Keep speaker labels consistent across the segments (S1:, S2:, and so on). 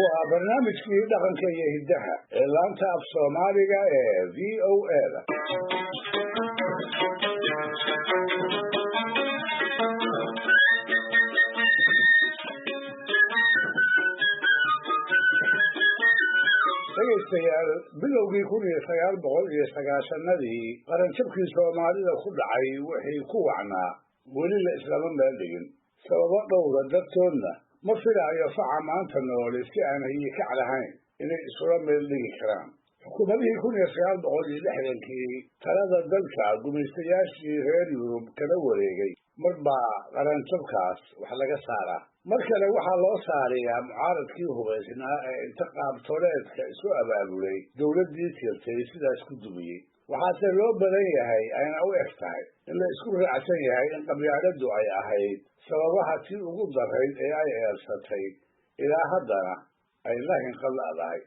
S1: Waa barnaamijkii dhaqanka iyo hiddaha ee laanta af Soomaaliga ee VOA-da. Dhegaystayaal, bilowgii 1990-adii qaranjabkii Soomaalida ku dhacay wixii ku wacnaa weli la islama meel dhigin. Sababo dhowra dartoodna ma filaayo faca maanta nooli si aan hiyikac lahayn inay isula meel dhigi karaan. Xukuumadihii 1960-kii talada dalka gumaystayaashii reer Yurub kala wareegay mar baa qaranjabkaas wax laga saaraa. Mar kale waxaa loo saarayaa mucaaradkii hubaysnaa ee inta qaabtoleedka isu abaabulay dowladdii jirtay sidaas ku dumiyey. Waxaase loo badan yahay ayna u eg tahay in la isku raacsan yahay in qabyaaladdu ay ahayd sababaha tii ugu darayd ee ay eersatay, ilaa haddana ay la hinqadla'dahay.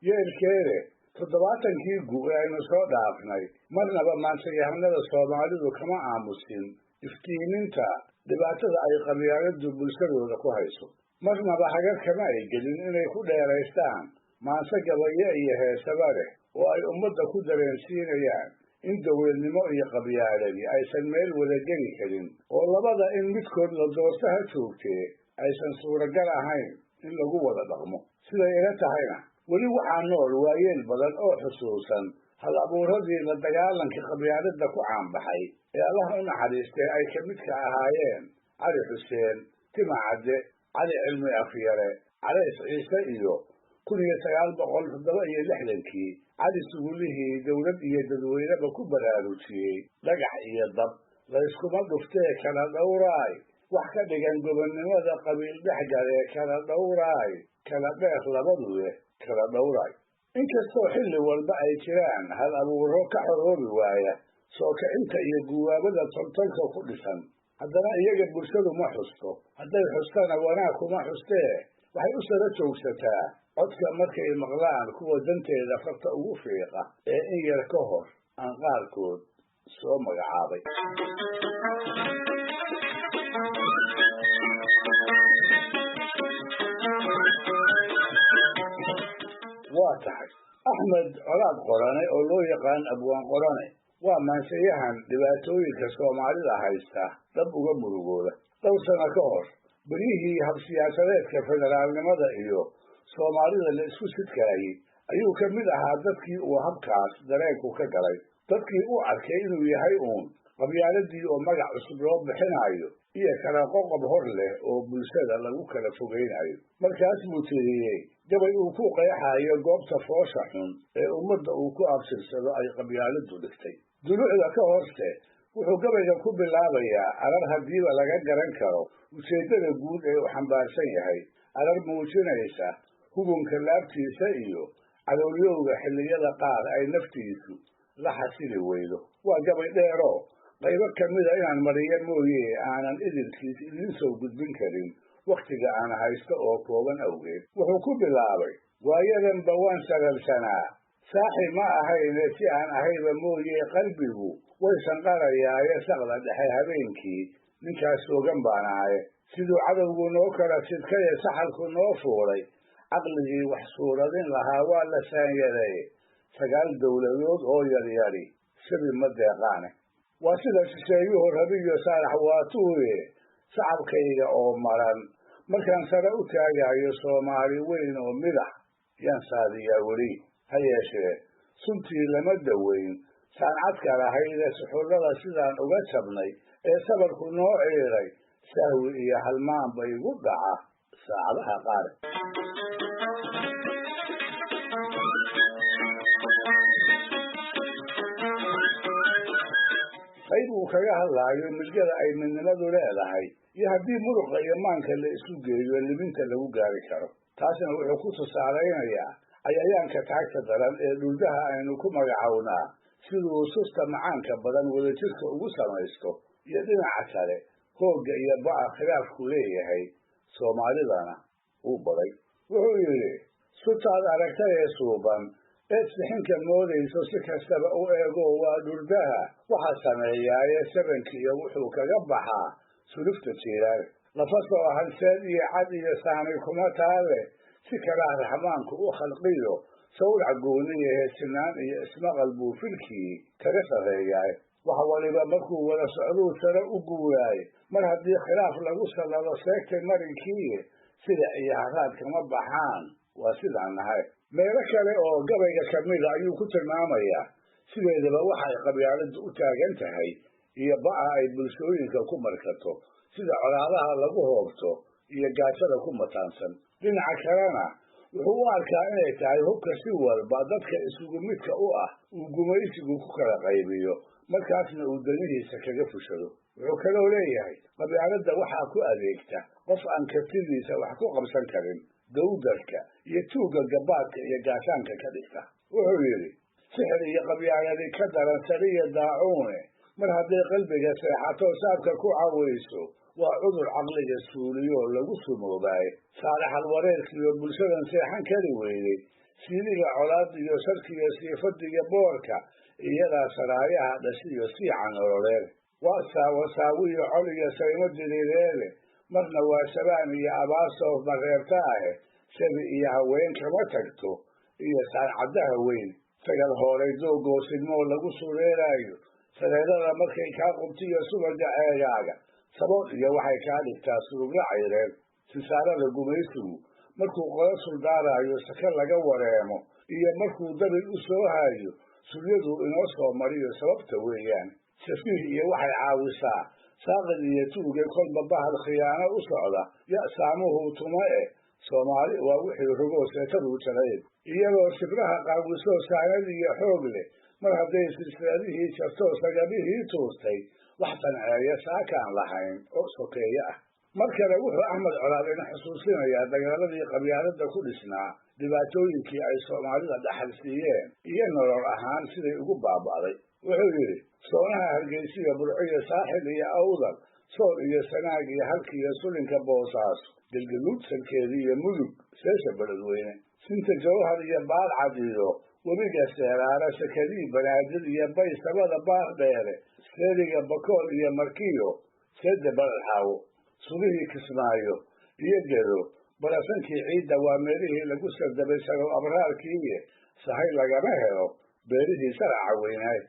S1: Yeelkeede, 70-kii gu ee aynu soo dhaafnay marnaba maantayahanada Soomaalidu kama aamusin iftiiminta dhibaatada ay qabyaaladdu bulshadooda ku hayso. Marnaba hagar kama ay gelin inay ku dheeraystaan maanse gabayo iyo heesaba leh oo ay ummadda ku dareensiinayaan in dowladnimo iyo qabyaaladi aysan meel wada geli karin, oo labada in midkood la doorto ha joogtee aysan suuragal ahayn in lagu wada dhaqmo. Siday ila tahayna, weli waxaa nool waayeel badan oo xusuusan hal abuuradii la dagaalanka qabyaaladda ku caanbaxay ee Allaha u naxariistay ay ka midka ahaayeen Cali Xuseen, Tima Cadde, Cali Cilmi Afyare, Calays Ciise iyo 1967-kii Cali Sugulihii dowlad iyo dadweyneba ku baraarujiyey dhagax iyo dab layskuma dhuftee kala dhowraay, wax ka dhigan gobonnimada qabiil dhexgalee kala dhowraay, kala dheer labaduye kala dhowraay. Inkastoo xilli walba ay jiraan hal abuuro ka xoroobi waaya soo kicinta iyo guwaabada toltolka ku dhisan, haddana iyaga bulshadu ma xusto. Hadday xustana wanaag kuma xustee, waxay u sara joogsataa codka markay maqlaan kuwa danteeda farta ugu fiiqa ee in yar ka hor aan qaarkood soo magacaabay. Waa tahay, Axmed Colaad Qorane oo loo yaqaan Abwaan Qorane waa maansayahan dhibaatooyinka Soomaalida haysta dhab uga murugooda. Dhowr sano ka hor, beryihii habsiyaasadeedka federaalnimada iyo Soomaalida la isku sidkaayey, ayuu ka mid ahaa dadkii uu habkaas dareenku ka galay, dadkii u arkay inuu yahay uun qabyaaladii oo magac cusub loo bixinayo iyo kala qoqob hor leh oo bulshada lagu kala fogeynayo. Markaas buu tiriyey gabay uu ku qeexayo goobta foosha xun ee ummadda uu ku abtirsado ay qabyaaladdu dhigtay. Dulucda ka horse wuxuu gabayga ku bilaabayaa arar haddiiba laga garan karo ujeeddada guud ee uu xambaarsan yahay, arar muujinaysa hugunka laabtiisa iyo cadowlyowga xilliyada qaar ay naftiisu la xasili weydo. Waa gabay dheeroo qaybo ka mida inaan mariyo mooye aanan idinkiis idiin soo gudbin karin wakhtiga aan haysto oo kooban awgeed. Wuxuu ku bilaabay: waayadanba waan sararsanaa, saaxi ma ahayne si aan ahayba mooye, qalbigu way sanqarayaaye saqda dhexe habeenkii ninkaas soogan baan ahaye. Siduu cadowgu noo kala sidkaye saxalku noo fuulay, caqligii wax suuradin lahaa waa la saanyadeeye, 9 dowladood oo yaryari sabi ma deeqaane. Waa sida shisheeyuhu rabiyo saalax waatuuye, sacabkayga oo maran markaan sare u taagayo Soomaali weyn oo midax yaan saadiyaa weli. Ha yeeshee suntii lama daweyn saancadka lahayde suxullada sidaan uga jabnay ee sabarku noo ciiray, sahwi iyo halmaan ba igu dhaca saacadaha qaar. Qayb uu kaga hadlaayo milgada ay midnimadu leedahay iyo haddii muruqa iyo maanka la isu geeyo libinta lagu gaari karo, taasna wuxuu ku tusaalaynayaa cayayaanka taagta daran ee dhuldaha aynu ku magacownaa siduu susta macaanka badan wadajirka ugu samaysto, iyo dhinaca kale hoogga iyo ba'a khilaafku leeyahay Soomaalidana uu baday. Wuxuu yidhi: sutaad aragtayee suuban Eed sixinka moodayso si kastaba u eego waa dhurdaha waxa sameeyaaye sabankiiyo wuxuu kaga baxaa sulufta jiiraale. Lafa soo hanseed iyo cad iyo saani kuma taale, si kalaa raxmaanku u khalqiyo sawrac gooniya heesinaan iyo ismaqal buu filkii kaga sarreeyaay. Wax waliba markuu wada socduu sare u guuraaye, mar haddii khilaaf lagu sallado seegtay marinkiiye, sida iyo haraad kama baxaan, waa sidaan nahay. Meelo kale oo gabayga ka mida ayuu ku tilmaamayaa sideedaba waxay qabyaaladdu u taagan tahay iyo ba'a ay bulshooyinka ku markato, sida colaadaha lagu hoobto iyo gaajada ku mataansan. Dhinaca kalena wuxuu u arkaa inay tahay hubka si walba dadka isugu midka u ah uu gumaysigu ku kala qaybiyo, markaasna uu danihiisa kaga fushado. Wuxuu kaloo leeyahay qabyaaladda waxaa ku adeegta qof aan kartidiisa wax ku qabsan karin, dawdarka iyo tuugga gabaadka iyo gaashaanka ka dhigta. Wuxuu yidhi sixir iyo qabyaaladi ka daran sariya daacuune, mar hadday qalbiga seexato saabka ku cawayso, waa cudur caqliga suuliyoo lagu sumoobaaye. Saalaxal wareerkiiyo bulshadan seexan kari weyday, siiliga colaad iyo sharkiyo siifada iyo boorka, iyadaa saraayaha dhashiyo siica nololeed. Waa saawasaawiyo col iyo saymo diriireede, marna waa shabaan iyo abaasoof mareebta ahe, sabi iyo haween kama tagto iyo saancaddaha weyn. Sagal hooray doogoo sidmoo lagu sureeraayo, sareedada markay kaa qubtiyo subaga ceegaaga, sabool iyo waxay kaa dhigtaa surugla cayreed. Sisaarada gumaysigu markuu qola suldaaraayo saka laga wareemo, iyo markuu dabil u soo haayo suryaduu inoo soo mariyo sababta weeyaan. Safiih iyo waxay caawisaa saaqid iyo tuuge kolba bahal khiyaano u socda, ya saamuhu tuma eh, Soomaali waa wixii rogoo seetaduu jaray. Iyadoo sibraha qaawisoo saanad iyo xoog leh, mar hadday silsiladihii jartoo sagabihii tuurtay, wax sanceeya saakaan lahayn oo sokeeye ah. Mar kale wuxuu Axmed Colaad ina xusuusinayaa dagaaladii qabyaaladda ku dhisnaa, dhibaatooyinkii ay Soomaalida dhaxal siiyeen iyo nolol ahaan siday ugu baaba'day. Wuxuu yidhi soonaha Hargeysiya, Burciyo, Saaxil iyo Awdal, Sool iyo Sanaag iyo halkiiyo Sulinka Boosaaso, Galgaluud salkeedi iyo Mudug seesha Beledweyne, Sinta Jawhar iyo Baalcad iyo webiga Seeraara, Sakadii Banaadir iyo Bay sabada Baar Dheere, Seeriga Bakool iyo Markiyo Seeda Balalxaawo, sugihii Kismaayo iyo Gedo, barasankii ciidda waa meelihii lagu sardabay sagow abraarkiiye, sahay lagama helo beerihii saraca weynaay.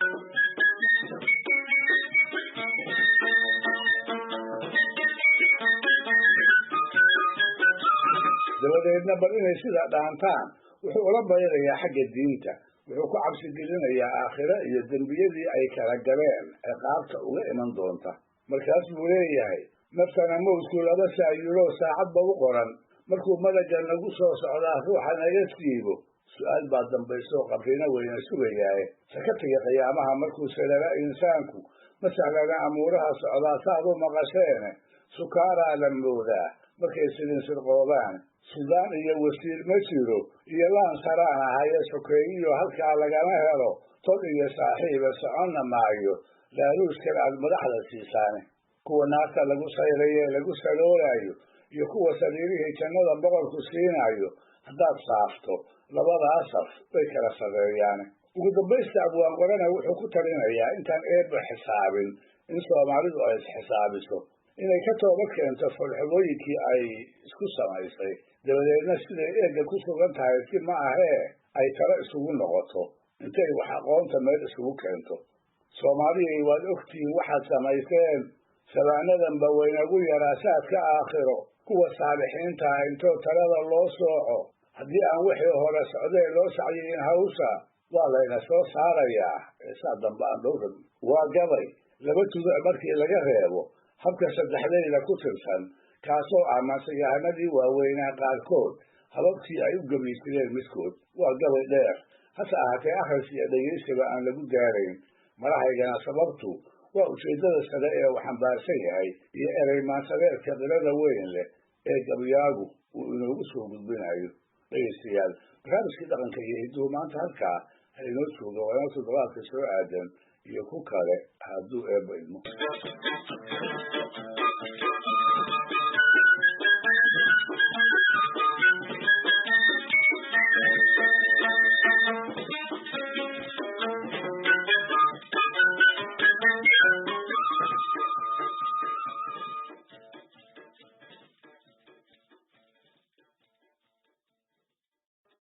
S1: Dabadeedna bal inay sida dhaantaan wuxuu ula bayrayaa xagga diinta, wuxuu ku cabsigelinayaa aakhiro iyo dembiyadii ay kala galeen ciqaabta uga iman doonta. Markaas buu leeyahay naftana mawdku laba saayuloo saacadba u qoran, markuu malaga nagu soo socdaa ruuxa naga siibo, su'aal baa dambaysoo qabrina weyna sugayaaye. Sakatiga qiyaamaha markuu salala insaanku ma sahlana amuuraha socdaa saad u maqasheene, sukaaraa la moodaa markay sidin sirqoobaan. Suldaan iyo wasiir ma jiro iyo laan saraan ahaye, sokeeyiyo halkaa lagama helo tol iyo saaxiiba, soconna maayo laaluuskan aad madaxda siisaane. Kuwa naarta lagu sayraye lagu saloolayo iyo kuwa sariirihii jannada boqorku siinayo, haddaad saafto labadaa saf way kala sarreeyaane. Ugu dambaysta Abwaan Qorana wuxuu ku talinayaa intaan eebba xisaabin in Soomaalidu ay isxisaabiso, inay ka toobad keento folxubooyinkii ay isku samaysay, dabadeedna siday eegga ku sugan tahay si ma ahee ay talo isugu noqoto intay wax aqoonta meel isugu keento. Soomaaliyay waad ogtihiin waxaad samayseen, sabaanadanba waynagu yaraa saadka aakhiro. Kuwa saalixiintaha intoo talada loo sooco, haddii aan wixii hore socdee loo sacyiin hawsha, waa layna soo saarayaa eesaa dambe aan dhowran. Waa gabay laba tuduc markii laga reebo habka saddexdayda ku tirsan, kaasoo ah maanseyahanadii waaweynaa qaarkood hababkii ay u gebaysadeen midkood. Waa gabay dheer, hase ahaatee akhris iyo dhegaysiba aan lagu gaarayn marahaygana, sababtu waa ujeeddada sare ee uu xambaarsan yahay iyo erey maansadeedka qirada weyn leh ee gabyaagu uu inoogu soo gudbinayo. Dhegaystayaal, barnaamijkii dhaqanka iyo hidduhu maanta halkaa ha inoo jooga, waa inoo toddobaadka soo aadan iyo ku kale hadduu eebba idmo.